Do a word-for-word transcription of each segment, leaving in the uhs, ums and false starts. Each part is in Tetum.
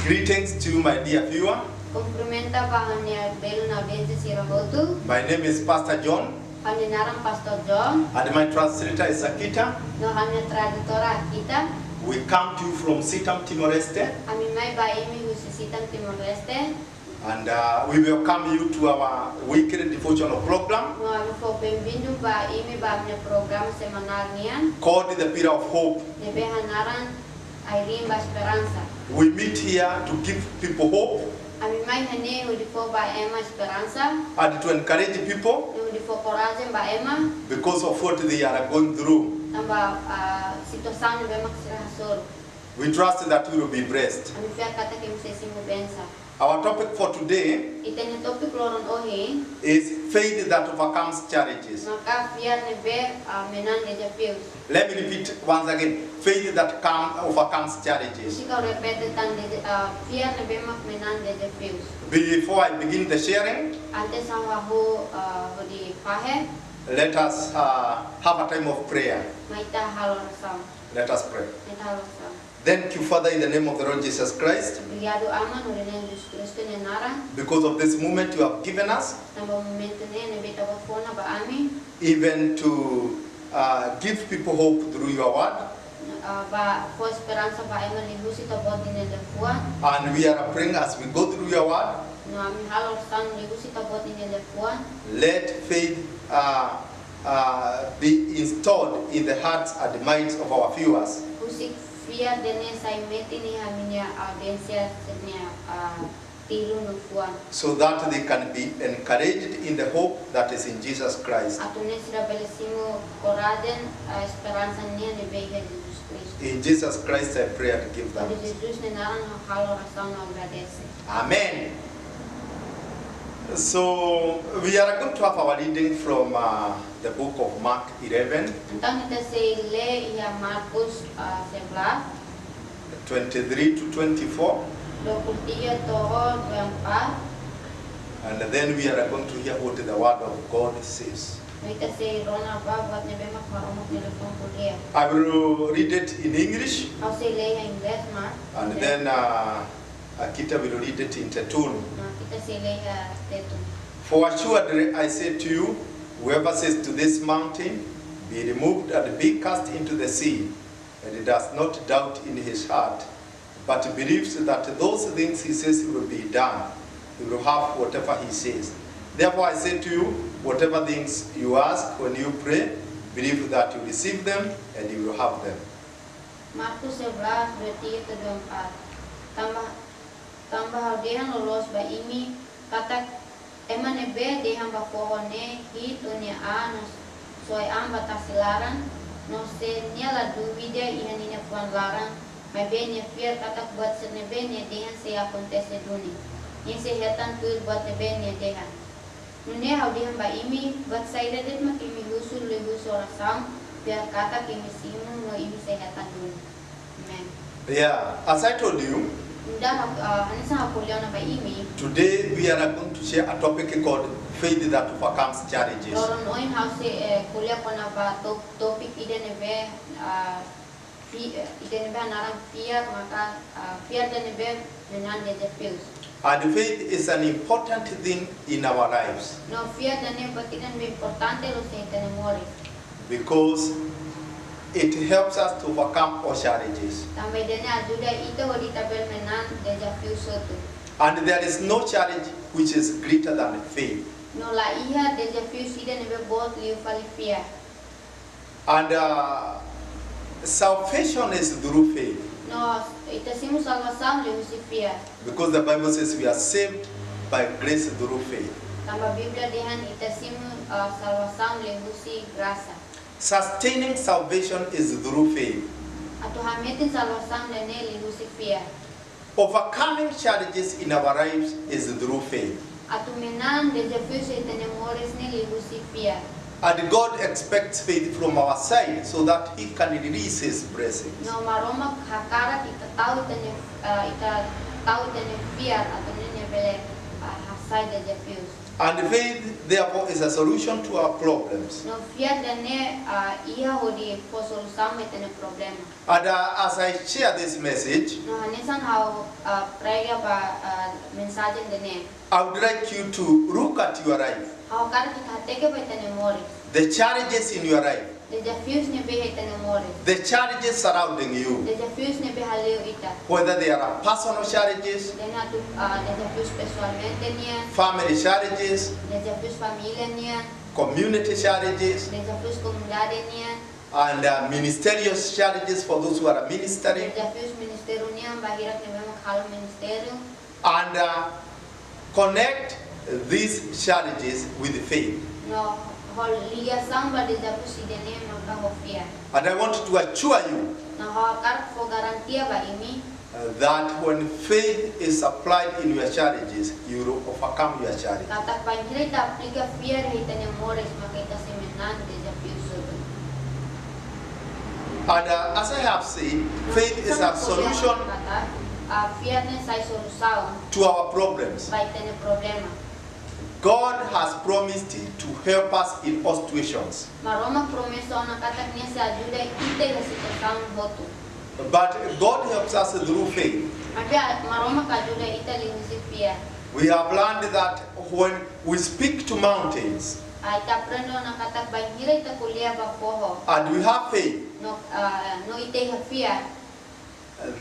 Greetings to you, my dear viewer. Kumprimenta ba ha'u-nia belun audiénsia sira hotu. My name is Pastor John. Ha'u-nia naran Pastor John. And my translator is Akita. No ha'u-nia tradutora Akita. We come to you from Sitam, Timor-Leste. Ami mai ba imi husi Sitam, Timor-Leste. And uh, we welcome you to our weekly devotional program. No ami fó benvindu ba imi ba ami-nia programa semanál nian. Called The Pillar of Hope. Ne'ebé hanaran Ai-riin ba Esperansa. We meet here to give people hope. Ami mai iha ne'e hodi fó ba ema esperansa. And to encourage people. No hodi fó korajen ba ema. Because of what they are going through. Tanba, ah, situasaun ne'ebé mak sira hasoru. We trust that we will be blessed. Ami fiar katak imi sei simu bensa. Our topic for today. Ita-nia tópiku loron ohin. Is faith that overcomes challenges. Maka fiar ne'ebé, ah, manán dezafius. Let me repeat once again. Faith that come, overcomes challenges. Husik ha'u repete tan, ah, fiar ne'ebé mak manán dezafius. Before I begin the sharing, antes ha'u hahú, ah, hodi fahe, let us uh, have a time of prayer. Mai ita halo orasaun. Let us pray. Mai ita halo orasaun. Thank you, Father, in the name of the Lord Jesus Christ. Obrigadu, Aman, hodi Na'i Jesus Kristu nia naran. Because of this moment you have given us. Tanba momentu ne'e ne'ebé Ita-Boot fó ona ba ami. Even to uh, give people hope through your word. Ah, ba fó esperansa ba ema liuhusi Ita-Boot nia liafuan. And we are praying as we go through your word. No ami halo orasaun liuhusi Ita-Boot nia liafuan. Let faith uh, uh, be installed in the hearts and minds of our viewers. Husik fiar ida-ne'e sai metin iha ami-nia audiénsia sira-nia, ah, tilun no fuan. So that they can be encouraged in the hope that is in Jesus Christ. Atu nune'e sira bele simu korajen, ah, esperansa nian ne'ebé iha Jesus Kristu. In Jesus Christ I pray and give thanks. Hodi Jesus nia naran ha'u halo orasaun no agradese. Amen. So we are going to have our reading from uh, the book of Mark eleven. Entaun ita sei lee iha Markus, ah, sebelas. Twenty-three to twenty-four. Dua puluh tiga to'o dua puluh empat. And then we are going to hear what the word of God says. No ita sei rona ba buat ne'ebé mak Maromak nia liafuan ko'alia. I will read it in English. Ha'u sei lee iha Inglés, Mark. And then uh, Akita will read it in Tetun. No Akita sei lee iha Tetun. For assuredly I say to you, whoever says to this mountain, be removed and be cast into the sea, and does not doubt in his heart, but believes that those things he says will be done, he will have whatever he says. Therefore I say to you, whatever things you ask when you pray, believe that you receive them and you will have them. Markus sebelas, dua puluh tiga to'o dua puluh empat. Tanba, tanba ha'u dehan loloos ba imi, katak ema ne'ebé dehan ba foho ne'e: "Hi'it ó-nia an no soe an ba tasi laran," no se nia la duvida iha ninia fuan laran, maibé nia fiar katak buat sira ne'ebé nia dehan sei akontese duni, nia sei hetan tuir buat ne'ebé nia dehan. Nune'e ha'u dehan ba imi, buat saida de'it mak imi husu liuhusi orasaun, fiar katak imi simu no imi sei hetan duni. Amen. Yeah, as I told you, Nu'udar, ah, hanesan ha'u ko'alia ona ba imi. Today we are going to share a topic called faith that overcomes challenges. Loron ohin ha'u sei, eh, ko'alia kona-ba tó-, tópiku ida ne'ebé, ah, fi-, eh, ida ne'ebé hanaran fiar, maka, ah, fiar ida ne'ebé manán dezafius. And faith is an important thing in our lives. No fiar ida-ne'e buat ida ne'ebé importante loos iha ita-nia moris. Because it helps us to overcome all challenges. Tanba ida-ne'e ajuda ita hodi ita bele manán dezafius hotu. And there is no challenge which is greater than faith. No la iha dezafius ida ne'ebé boot liu fali fiar. And uh, salvation is through faith. No ita simu salvasaun liuhusi fiar. Because the Bible says we are saved by grace through faith. Tanba Bíblia dehan ita simu, ah, salvasaun liuhusi grasa. Sustaining salvation is through faith. Atu hametin salvasaun ida-ne'e liuhusi fiar. Overcoming challenges in our lives is through faith. Atu manán dezafius iha ita-nia moris ne'e liuhusi fiar. And God expects faith from our side so that He can release His blessings. No Maromak hakarak ita tau ita-nia, ah, ita tau ita-nia fiar atu nune'e nia bele, ah, hasai dezafius. And faith, therefore, is a solution to our problems. No fiar ida-ne'e, ah, iha hodi fó solusaun ba ita-nia problema. And uh, as I share this message, No hanesan ha'u, ah, prega ba, ah, mensajen ida-ne'e. I would like you to look at your life, Ha'u hakarak ita hateke ba ita-nia moris. The challenges in your life. Dezafius ne'ebé iha ita-nia moris. The challenges surrounding you. Dezafius ne'ebé haleu ita. Whether they are personal challenges, Ida-ne'e atu, ah, dezafius pesoalmente nian. Family challenges, Dezafius família nian. Community challenges, Dezafius komunidade nian. And uh, ministerial challenges for those who are ministering. Dezafius ministériu nian ba hirak ne'ebé mak halo ministériu. And uh, connect these challenges with faith. No ho ligasaun ba dezafius ida-ne'e maka ho fiar. And I want to assure you No ha'u hakarak fó garantia ba imi uh, that when faith is applied in your challenges, you will overcome your challenges. katak bainhira ita aplika fiar iha ita-nia moris maka ita sei manán dezafius hotu. And uh, as I have said, faith is a solution Ah, fiar ne'e sai solusaun to our problems. Ba ita-nia problema. God has promised to help us in all situations. Maromak promesa ona katak nia sei ajuda ita iha situasaun hotu. But God helps us through faith. Maibé Maromak ajuda ita liuhusi fiar. We have learned that when we speak to mountains Ah, ita aprende ona katak bainhira ita ko'alia ba foho. And we have faith, No, ah, no ita iha fiar.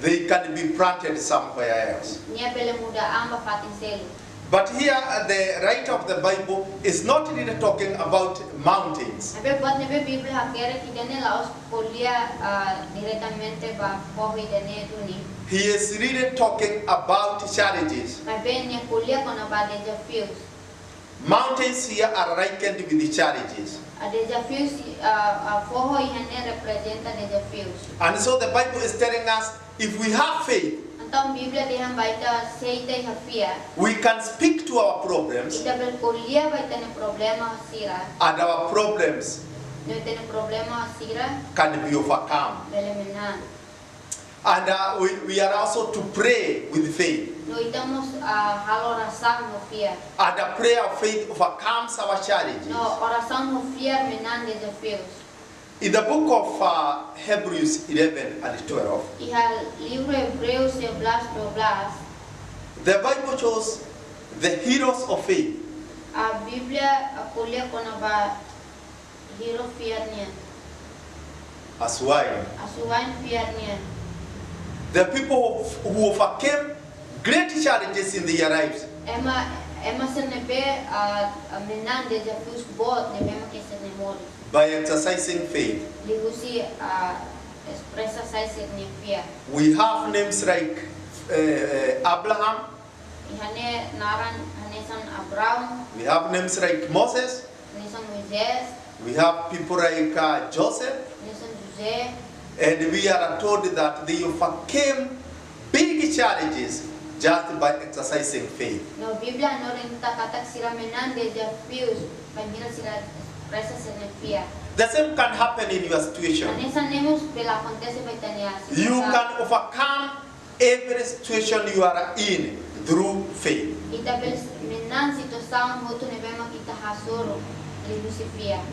They can be planted somewhere else. Nia bele muda an ba fatin seluk. But here, uh, the writer of the Bible is not really talking about mountains. Maibé buat ne'ebé Bíblia hakerek ida-ne'e la'ós ko'alia, ah, diretamente ba foho ida-ne'e duni. He is really talking about challenges. Maibé nia ko'alia kona-ba dezafius. Mountains here are likened with the challenges. Ah, dezafius, ah, ah, foho iha ne'e reprezenta dezafius. And so the Bible is telling us if we have faith, Entaun Bíblia dehan ba ita se ita iha fiar, we can speak to our problems, ita bele ko'alia ba ita-nia problema sira. And our problems No ita-nia problema sira can be overcome. Bele manán. And uh, we, we are also to pray with faith. No ita mós, ah, halo orasaun ho fiar. And a prayer of faith overcomes our challenges. No orasaun ho fiar manán dezafius. In the book of uh, Hebrews eleven and twelve, Iha livru Hebreus sebelas dua belas, the Bible shows the heroes of faith. Ah, Bíblia, ah, ko'alia kona-ba hiro fiar nian. Asuwa'in. Asuwa'in fiar nian. The people who, who overcame great challenges in their lives. Ema, ema sira ne'ebé, ah, ah, manán dezafius boot ne'ebé mak iha sira-nia moris. By exercising faith. Liuhusi, ah, espresa sai sira-nia fiar. We have names like uh, uh, Abraham. Iha ne'e naran hanesan Abraão. We have names like Moses. Hanesan Moisés. We have people like uh, Joseph. Hanesan José. And we are told that they overcame big challenges just by exercising faith. No Bíblia hanorin ita katak sira manán dezafius bainhira sira espresa sira-nia fiar. The same can happen in your situation. Hanesan ne'e mós bele akontese ba ita-nia situasaun. You can overcome every situation you are in through faith. Ita bele manán situasaun hotu ne'ebé mak ita hasoru liuhusi fiar.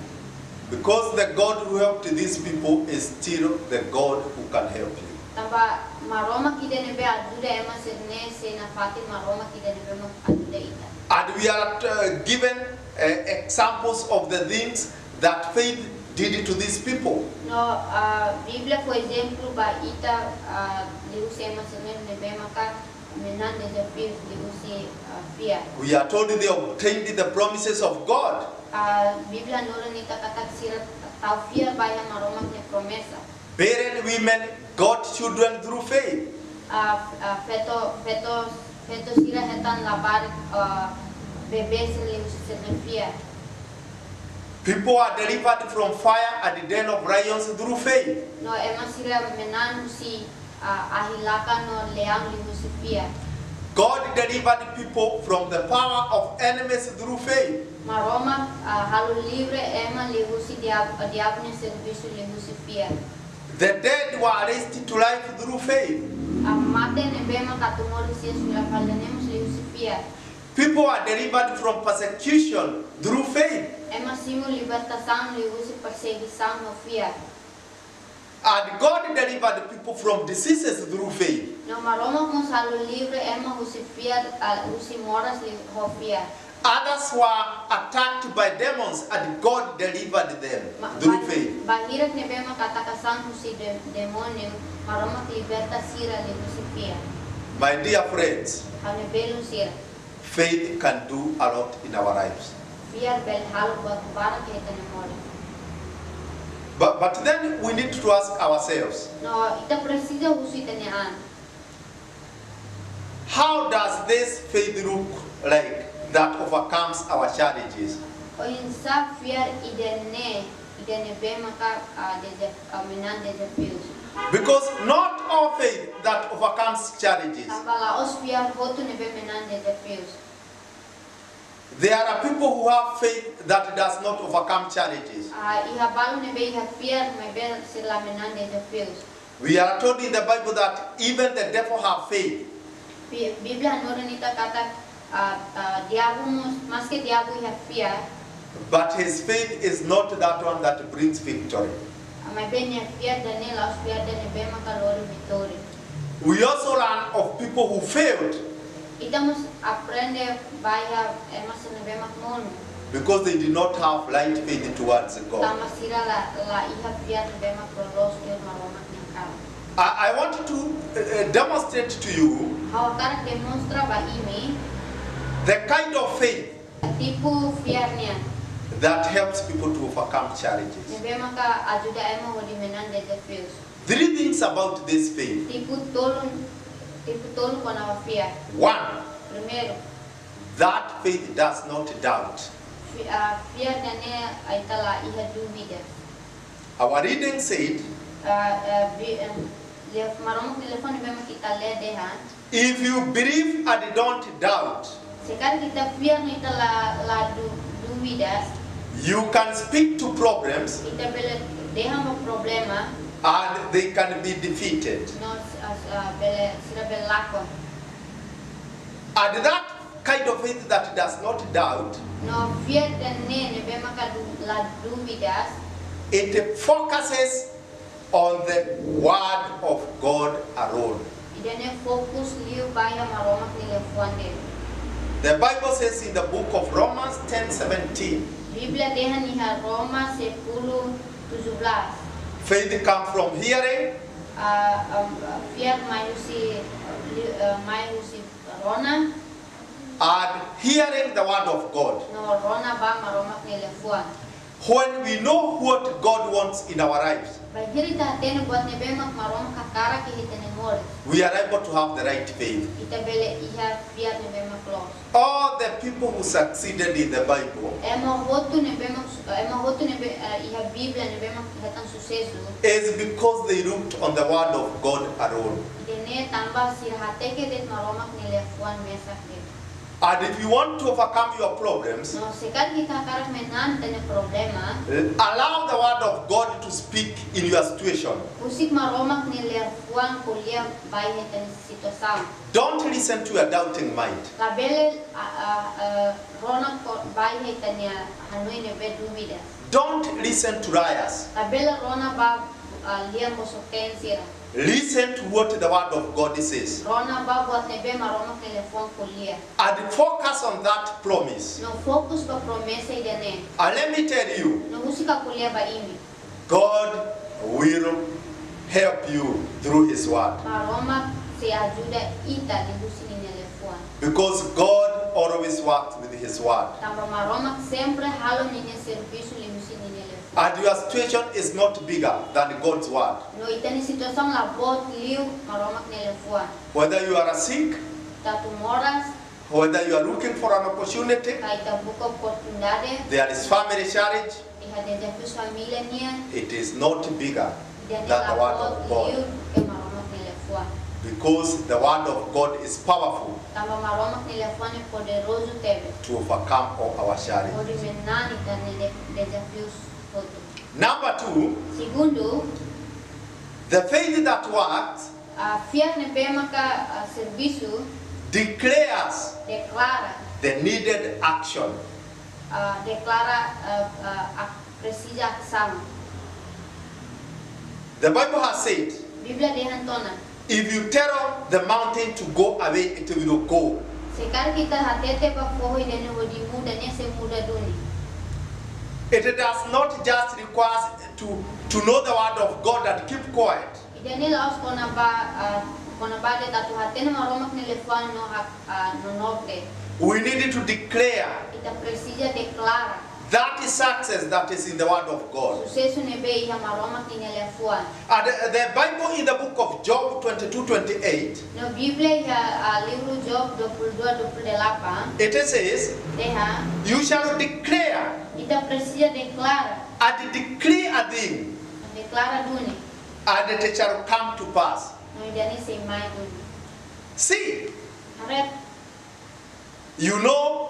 Because the God who helped these people is still the God who can help you. Tanba Maromak ida ne'ebé ajuda ema sira-ne'e sei nafatin Maromak ida ne'ebé mak ajuda ita. And we are uh, given uh, examples of the things that faith did to these people. No, ah, Bíblia fó ezemplu ba ita, ah, liuhusi ema sira-ne'e ne'ebé maka manán dezafius liuhusi, ah, fiar. We are told they obtained the promises of God. Ah, Bíblia hanorin ita katak sira tau fiar ba iha Maromak nia promesa. Barren women got children through faith. Ah, ah, feto, feto, feto sira hetan labarik, ah, bebé sira liuhusi sira-nia fiar. People are delivered from fire at the den of lions through faith. No ema sira manán husi, ah, ahi lakan no leaun liuhusi fiar. God delivered people from the power of enemies through faith. Maromak, ah, halo livre ema liuhusi diabu, diabu nia servisu liuhusi fiar. The dead were raised to life through faith. Ah, mate ne'ebé mak atu moris iha sira fali ne'e mós liuhusi fiar. People are delivered from persecution through faith. Ema simu libertasaun liuhusi persegisaun ho fiar. And God delivered people from diseases through faith. No Maromak mós halo livre ema husi fiar, ah, husi moras li ho fiar. Others were attacked by demons and God delivered them Ma- through ba- faith. Bainhira ne'ebé maka atakasaun husi de- demóniu, Maromak liberta sira liuhusi fiar. My dear friends, Ha'u-nia belun sira, faith can do a lot in our lives. Fiar bele halo buat barak iha ita-nia moris. But, but then we need to ask ourselves, No ita presiza husu ita-nia an. How does this faith look like that overcomes our challenges? Oinsá fiar ida-ne'e, ida ne'ebé maka, ah, deza- ah, manán dezafius? Because not all faith that overcomes challenges. Tanba la'ós fiar hotu ne'ebé manán dezafius. There are people who have faith that does not overcome challenges. Ah, iha balu ne'ebé iha fiar maibé sira la manán dezafius. We are told in the Bible that even the devil have faith, Bi- Bíblia hanorin ita katak, ah, ah, diabu mós, maske diabu iha fiar, but his faith is not that one that brings victory. ah, maibé nia fiar ida-ne'e la'ós fiar ida ne'ebé maka lori vitória. We also learn of people who failed Ita mós aprende ba iha ema sira ne'ebé mak monu. because they did not have right faith towards God. Tanba sira la, la iha fiar ne'ebé mak loloos tuir Maromak nia hakarak. I, I want to uh, uh, demonstrate to you Ha'u hakarak demonstra ba imi the kind of faith tipu fiar nian that helps people to overcome challenges. ne'ebé maka ajuda ema hodi manán dezafius. Three things about this faith. Tipu tolu, tipu tolu kona-ba fiar. One, Primeiru, that faith does not doubt. fi- ah, fiar ida-ne'e ita la iha dúvida. Our reading said, Ah, ah, bi- em, liaf- Maromak nia liafuan ne'ebé mak ita lee dehan, if you believe and don't doubt, se karik ita fiar no ita la, la du- dúvidas, you can speak to problems ita bele dehan ba problema, and they can be defeated. no, ah, ah, bele, sira bele lakon. And that kind of faith that does not doubt, No fiar ida-ne'e ne'ebé maka du- la dúvidas, it focuses on the word of God alone. ida-ne'e fokus liu ba iha Maromak nia liafuan de'it. The Bible says in the book of Romans ten seventeen, Bíblia dehan iha Roma sepuluh tujuh belas. faith comes from hearing, Ah, ah, fiar mai husi, li- ah, mai husi rona, and hearing the word of God. No rona ba Maromak nia liafuan. When we know what God wants in our lives, Bainhira ita hatene buat ne'ebé mak Maromak hakarak iha ita-nia moris, we are able to have the right faith. Ita bele iha fiar ne'ebé mak loos. All the people who succeeded in the Bible, Ema hotu ne'ebé mak su- ema hotu ne'ebé, eh, iha Bíblia ne'ebé mak hetan susesu, is because they looked on the word of God alone. Ida-ne'e tanba sira hateke de'it Maromak nia liafuan mesak de'it. And if you want to overcome your problems, No se karik ita hakarak manán ita-nia problema, allow the word of God to speak in your situation. Husik Maromak nia liafuan ko'alia ba iha ita-nia situasaun. Don't listen to a doubting mind. Labele, ah, ah, ah, rona ko- ba iha ita-nia hanoin ne'ebé dúvida. Don't listen to liars. Labele rona ba, ah, lian bosok-teen sira. Listen to what the word of God says. Rona ba buat ne'ebé Maromak nia liafuan ko'alia. And focus on that promise. No fokus ba promesa ida-ne'e. And let me tell you, No husik ha'u ko'alia ba imi. God will help you through his word. Maromak sei ajuda ita liuhusi ninia liafuan. Because God always works with his word. Tanba Maromak sempre halo ninia servisu liuhusi ninia liafuan. And your situation is not bigger than God's word. No ita-nia situasaun la boot liu Maromak nia liafuan. Whether you are sick, Ita atu moras, whether you are looking for an opportunity, ka ita buka oportunidade, there is family challenge, iha dezafiu família nian, it is not bigger ida-ne'e than the la word boot of God. liu ke Maromak nia liafuan. Because the word of God is powerful Tanba Maromak nia liafuan ne'e poderozu tebes. To overcome all our challenges. Hodi manán ita-nia de- dezafiu hotu. Number two, Segundu, the faith that works ah, fiar ne'ebé maka, ah, servisu, declares Deklara. the needed action. Ah, deklara, ah, ah, ak- presiza asaun. The Bible has said, Bíblia dehan tiha ona. If you tell the mountain to go away, it will go. Se karik ita hatete ba foho ida-ne'e hodi muda, nia sei muda duni. It does not just require to, to know the word of God and keep quiet. Ida-ne'e la'ós kona-ba, ah, kona-ba de'it atu hatene Maromak nia liafuan no hak, ah, no nobre. We need to declare Ita presiza deklara that success that is in the word of God. Susesu ne'ebé iha Maromak nia liafuan. And the, the Bible in the book of Job twenty-two twenty-eight, No Bíblia iha, ah, livru Job dua puluh dua dua puluh delapan. It says, Dehan, You shall declare ita presiza deklara. and decree a thing, Deklara duni. and it shall come to pass. No ida-ne'e sei mai duni. See, Haree, you know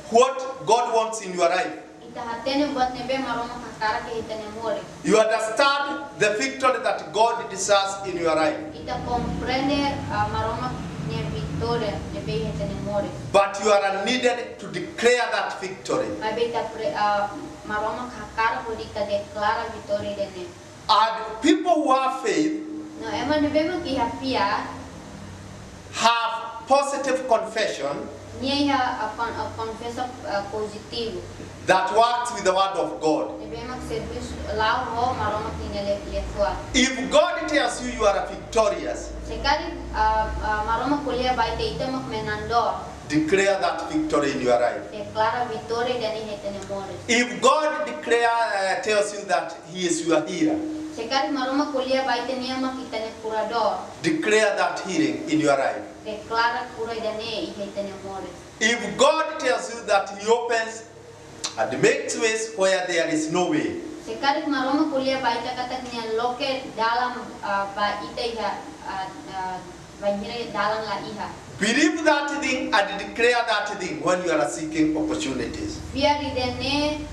what God wants in your life. ita hatene buat ne'ebé Maromak hakarak iha ita-nia moris. You understand the victory that God desires in your life. Ita komprende, ah, Maromak nia vitória ne'ebé iha ita-nia moris. But you are needed to declare that victory. Maibé ita pre-, ah, Maromak hakarak hodi ita deklara vitória ida-ne'e. And people who have faith No ema ne'ebé mak iha fiar have positive confession nia iha, ah, kon-, ah, konfesa, ah, pozitivu. that works with the word of God. Ne'ebé mak serbisu la'o ho Maromak nia le-, liafuan. If God tells you you are victorious, Se karik, ah, ah, Maromak ko'alia ba ita, ita mak menandor. Declare that victory in your life. Deklara vitória ida-ne'e iha ita-nia moris. If God declare, uh, tells you that He is your healer, Se karik Maromak ko'alia ba ita nia mak ita-nia kuradór. Declare that healing in your life. Deklara kura ida-ne'e iha ita-nia moris. If God tells you that He opens and makes ways where there is no way, Se karik Maromak ko'alia ba ita katak nia loke dalan, ah, ba ita iha, ah, ah, bainhira dalan la iha. Believe that thing and declare that thing when you are seeking opportunities. Fiar ida-ne'e,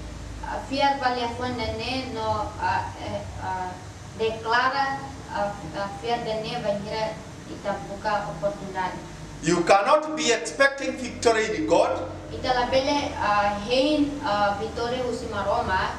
ah, fiar ba liafuan ida-ne'e no, ah, eh, ah, deklara, ah, ah, fiar ida-ne'e bainhira ita buka oportunidade. You cannot be expecting victory in God, Ita labele, ah, hein, ah, vitória husi Maromak,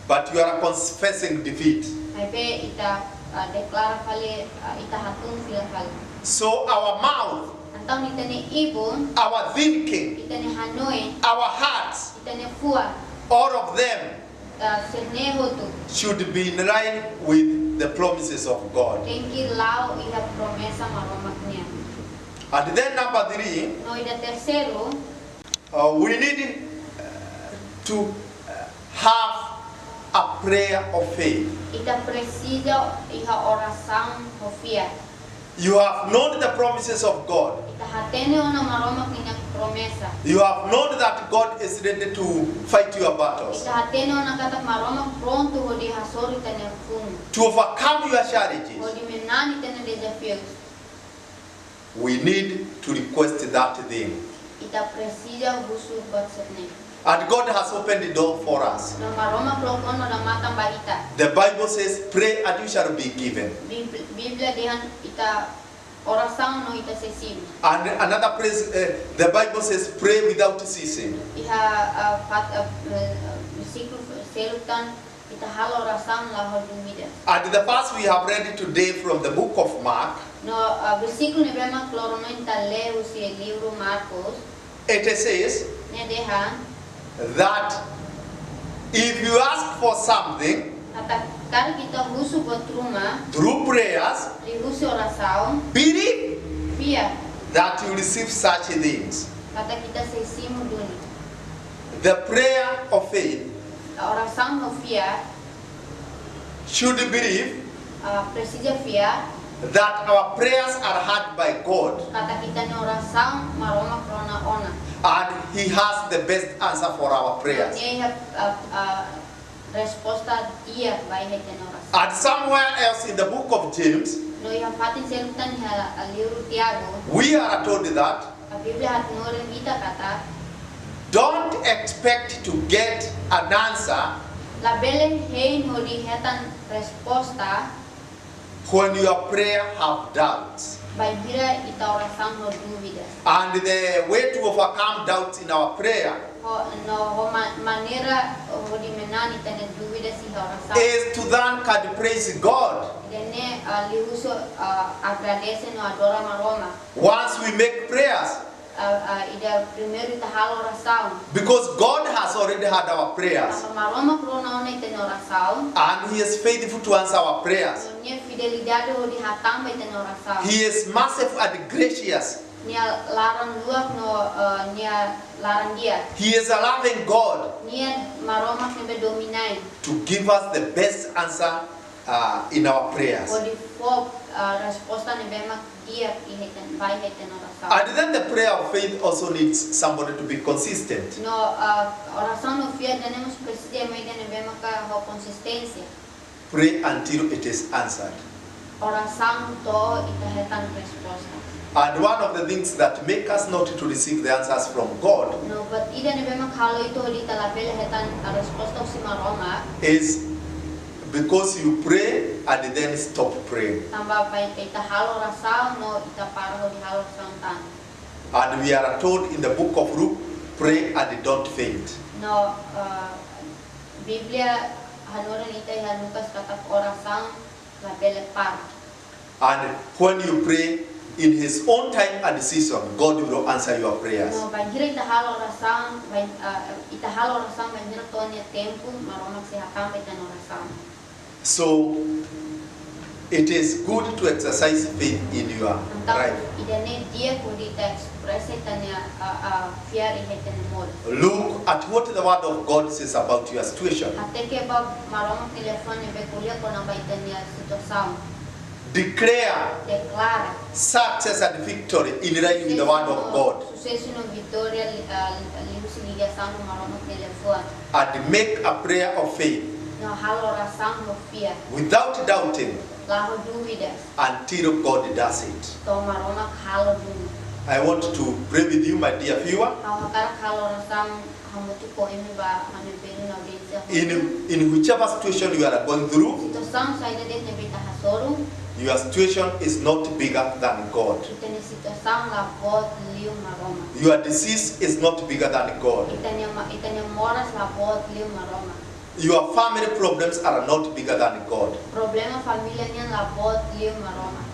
but you are confessing defeat. maibé ita, ah, deklara fali, ah, ita hatún fila fali. So our mouth, Entaun ita-nia ibun, our thinking, ita-nia hanoin, our hearts, ita-nia fuan, all of them ah, sira-ne'e hotu should be in line with the promises of God. tenke la'o iha promesa Maromak nian. And then number three, No ida terseiru, uh, we need, uh, to, uh, have a prayer of faith. Ita presiza iha orasaun ho fiar. You have known the promises of God. Ita hatene ona Maromak nia promesa. You have known that God is ready to fight your battles, Ita hatene ona katak Maromak prontu hodi hasoru ita-nia funu, to overcome your challenges. Hodi manán ita-nia dezafiu. We need to request that thing. Ita presiza husu buat sira-ne'e. And God has opened the door for us. No Maromak loke ona odamatan ba ita. The Bible says, "Pray and you shall be given." Bib-, Bíblia dehan ita orasaun no ita sei simu. And another place, uh, the Bible says, "Pray without ceasing." Iha, ah, fat-, ah, eh, versíkulu seluk tan, ita halo orasaun la ho dúvida. And the verse we have read today from the book of Mark, No, ah, versíkulu ne'ebé mak loron ohin ita lee husi livru Marcos, it says nia dehan that if you ask for something katak karik ita husu buat ruma, through prayers, liuhusi orasaun, believe fiar that you receive such things. katak ita sei simu duni. The prayer of faith Orasaun ho fiar, should believe ah, presiza fiar that our prayers are heard by God katak ita-nia orasaun Maromak rona ona. and He has the best answer for our prayers. Nia iha, ah, ah, resposta di'ak ba ita-nia orasaun. And somewhere else in the book of James, No iha fatin seluk tan iha, ah, livru Tiago, we are told that ah, Bíblia hateten ita katak don't expect to get an answer labele hein hodi hetan resposta when your prayer have doubts. Bainhira ita orasaun ho dúvidas. And the way to overcome doubts in our prayer Ho, no, ho ma-, maneira hodi manán ita-nia dúvidas iha orasaun. is to thank and praise God. Ida-ne'e, ah, liuhusi, ah, agradese no adora Maromak. Once we make prayers, Ah, ah, ida primeiru ita halo orasaun. Because God has already heard our prayers. Tanba Maromak rona ona ita-nia orasaun. And He is faithful to answer our prayers. No nia fidelidade hodi hatán ba ita-nia orasaun. He is merciful and gracious. Nia laran-luak no, ah, nia laran-di'ak. He is a loving God Nia Maromak ne'ebé domin-na'in. to give us the best answer uh, in our prayers. Hodi fó, ah, resposta ne'ebé mak di'ak iha ita-nia, ba iha ita-nia orasaun. And then the prayer of faith also needs somebody to be consistent. No, ah, orasaun no fiar ida-ne'e mós presiza ema ida ne'ebé maka ho konsisténsia. Pray until it is answered. Orasaun to'o ita hetan resposta. And one of the things that make us not to receive the answers from God No, but ida ne'ebé mak halo ita hodi ita labele hetan resposta husi Maromak. is because you pray and then stop praying. Tanba ita halo orasaun no ita para hodi halo orasaun tan. And we are told in the book of Luke, pray and don't faint. No, ah, Bíblia hanorin ita iha Lucas katak orasaun labele para. And when you pray in His own time and season, God will answer your prayers. No, bainhira ita halo orasaun, bain-, ah, ita halo orasaun bainhira to'o nia tempu, Maromak sei hatán ba ita-nia orasaun. So it is good to exercise faith in your Entaun, life. ida-ne'e di'ak hodi ita espresa ita-nia, ah, ah, fiar iha ita-nia moris. Look at what the Word of God says about your situation. Hateke ba Maromak nia liafuan ne'ebé ko'alia kona-ba ita-nia situasaun. Declare Deklara. success and victory in line with the Word of God. Susesu no vitória, ah, liuhusi ligasaun ho Maromak nia liafuan. And make a prayer of faith No halo orasaun ho fiar. without doubting La ho dúvidas. Until God does it. To'o Maromak halo duni. I want to pray with you, my dear viewer. Ha'u hakarak halo orasaun hamutuk ho imi ba ha'u-nia belun audiénsia. In, in whichever situation you are going through, Situasaun saida de'it ne'ebé ita hasoru, your situation is not bigger than God. Ita-nia situasaun la boot liu Maromak. Your disease is not bigger than God. Ita-nia ma-, ita-nia moras la boot liu Maromak. Your family problems are not bigger than God. Problema família nian la boot liu Maromak.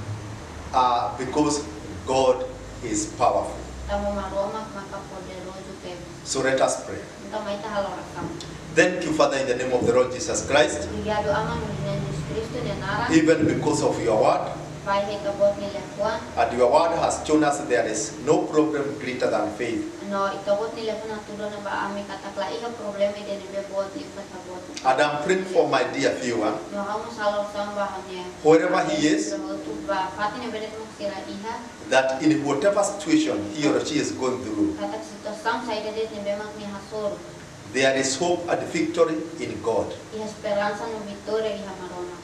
Uh, because God is powerful. Tanba Maromak maka poderozu tebes. So let us pray. Entaun mai ita halo orasaun. Thank you, Father, in the name of the Lord Jesus Christ, Obrigadu, Aman, iha Jezús Kristu nia naran. Even because of your word, Ba iha Ita-Boot nia liafuan. And your word has shown us there is no problem greater than faith. No Ita-Boot nia liafuan hatudu ona ba ami katak la iha problema ida ne'ebé boot liu ba Ita-Boot. And I'm praying for my dear viewer, No ha'u mós halo orasaun ba ha'u-nia, wherever he is, ba fatin ne'ebé de'it mak sira iha. That in whatever situation he or she is going through, Katak situasaun saida de'it ne'ebé mak nia hasoru, there is hope and victory in God. iha esperansa no vitória iha Maromak.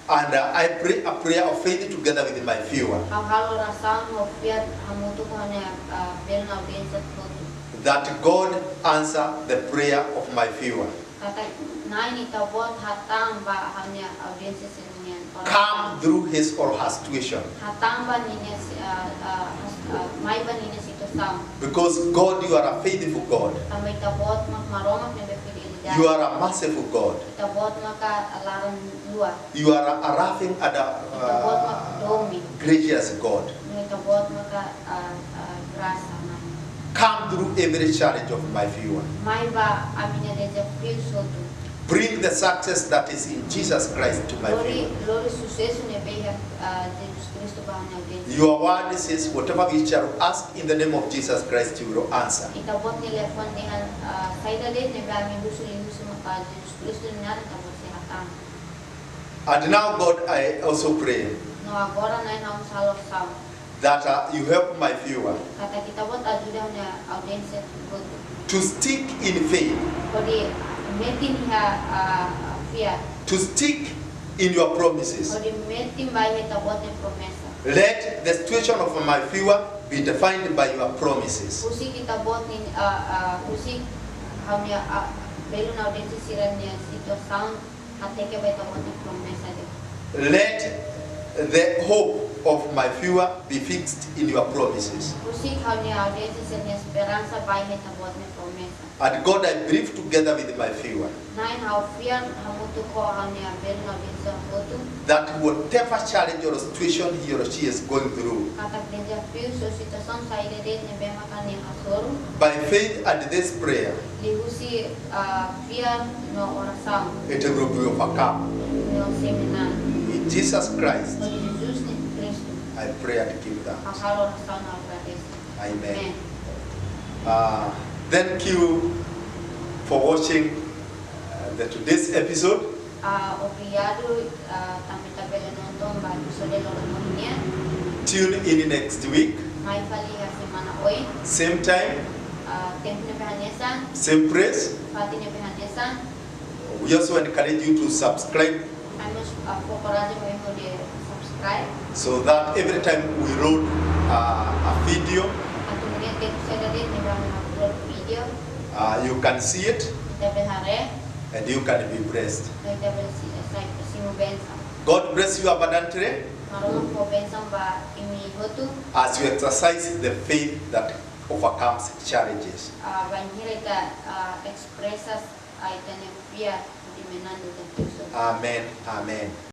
And uh, I pray a prayer of faith together with my viewer. Ha'u halo orasaun ho fiar hamutuk ho ha'u-nia, ah, belun audiénsia hotu. That God answer the prayer of my viewer. Katak Na'i Ita-Boot hatán ba ha'u-nia audiénsia sira-nia orasaun. Come through his or her situation. Hatán ba ninia si-, ah, ah, has-, ah, mai ba ninia situasaun. Because God, you are a faithful God. Tanba Ita-Boot mak Maromak ne'ebé fidelidade. You are a merciful God. Ita-Boot maka laran-luak. You are a, a loving and a, uh, Ita-Boot mak domin. Gracious God. No Ita-Boot maka, ah, ah, grasa mai. Come through every challenge of my viewer. Mai ba ami-nia dezafiu hotu. Bring the success that is in Jesus Christ to my viewer. Lori, lori susesu ne'ebé iha, ah, Jezús Kristu ba ha'u-nia audiénsia. Your word says, whatever we shall ask in the name of Jesus Christ, you will answer. Ita-Boot nia liafuan dehan, ah, saida de'it ne'ebé ami husu liuhusi Jezús Kristu nia naran Ita-Boot sei hatán. And now, God, I also pray. No agora Na'i, ha'u mós halo orasaun. That, uh, you help my viewer. Katak Ita-Boot ajuda ha'u-nia audiénsia hotu. To stick in faith. Hodi metin iha, ah, fiar. To stick in your promises. Hodi metin ba iha Ita-Boot nia promesa. Let the situation of my viewer be defined by your promises. Husik Ita-Boot nia, ah, ah, husik ha'u-nia, ah, belun audiénsia sira-nia situasaun hateke ba Ita-Boot nia promesa de'it. Let the hope of my future be fixed in your promises. Husik ha'u-nia audiénsia sira-nia esperansa ba iha Ita-Boot nia promesa. And God, I believe together with my future Na'i, ha'u fiar hamutuk ho ha'u-nia belun audiénsia hotu that whatever challenge or situation he or she is going through, katak dezafiu ou situasaun saida de'it ne'ebé mak nia hasoru, by faith and this prayer, liuhusi, ah, fiar no orasaun, it will be overcome. no sei manán. In Jesus Christ, Hodi Jesus Kristu, I pray and give thanks. ha'u halo orasaun no agradese. Amen. Amen. Uh, thank you for watching uh, the today's episode. Ah, obrigadu, ah, tanba ita bele nonton ba episode loron ohin nian. Tune in next week, Mai fali iha semana oin. Same time, Ah, tempu ne'ebé hanesan, same place. fatin ne'ebé hanesan. We also encourage you to subscribe Ami mós, ah, fó korajen ba imi hodi subscribe. So that every time we load uh, a video, Atu nune'e tempu saida de'it ne'ebé ami upload video, uh, you can see it ita bele haree, and you can be blessed. no ita bele si-, sai simu bensaun. God bless you abundantly Maromak fó bensaun ba imi hotu, as you exercise the faith that overcomes challenges. ah, bainhira ita, ah, espresa, ah, ita-nia fiar hodi manán dezafiu. Amen. Amen.